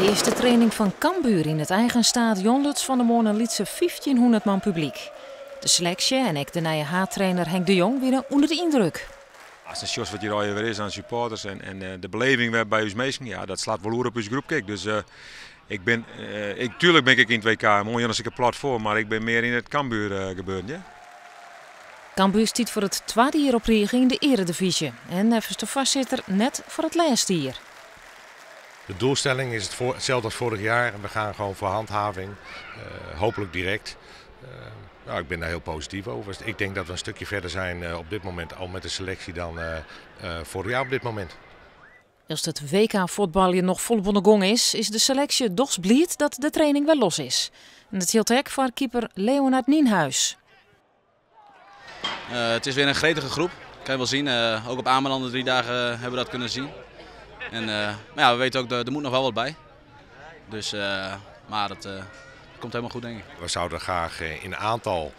De earste training fan Cambuur yn it eigen stadion luts fan 'e moarn in lytse 1500 man publyk. De seleksje en ek de nije haadtrainer Henk de Jong wiene ûnder de yndruk. Ast sjochst wat hjir allegear wer is oan supporters en de beleving wer by ús minsken, ja, dat slacht wol oer op ús groep. Dus tuerlik bin ik yn it WK, moai as ik der plat foar, mar ik bin mear yn it Cambuur gebeuren. Ja? Cambuur stiet foar it twadde jier op rige yn de earedivyzje en neffens de foarsitter net foar it lêste jier. De doelstelling is hetzelfde als vorig jaar. We gaan gewoon voor handhaving, hopelijk direct. Nou, ik ben daar heel positief over. Ik denk dat we een stukje verder zijn op dit moment al met de selectie dan vorig jaar op dit moment. As it WK fuotbaljen noch folop oan 'e gong is, is de seleksje dochs bliid dat de training wer los is. En dat jildt ek foar keeper Leonard Nienhuis. Het is weer een gretige groep, kan je wel zien. Ook op Ameland de 3 dagen hebben we dat kunnen zien. En, maar ja, we weten ook, er moet nog wel wat bij. Dus, maar dat komt helemaal goed, denk ik. We zouden graag in aantal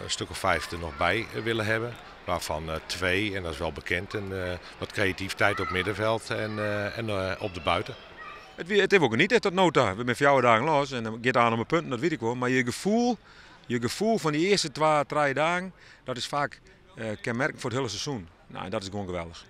een stuk of 5 er nog bij willen hebben. Waarvan twee, en dat is wel bekend, en wat creativiteit op middenveld en op de buiten. It is ek net echt dat nota. We binne 4 dagen los en dan giet oan om 'e punten, dat wit ik wol. Mar je gefoel fan dy earste 2, 3 dagen, dat is faak kenmerkend foar it hiele seizoen. Nou, en dat is gewoan geweldich.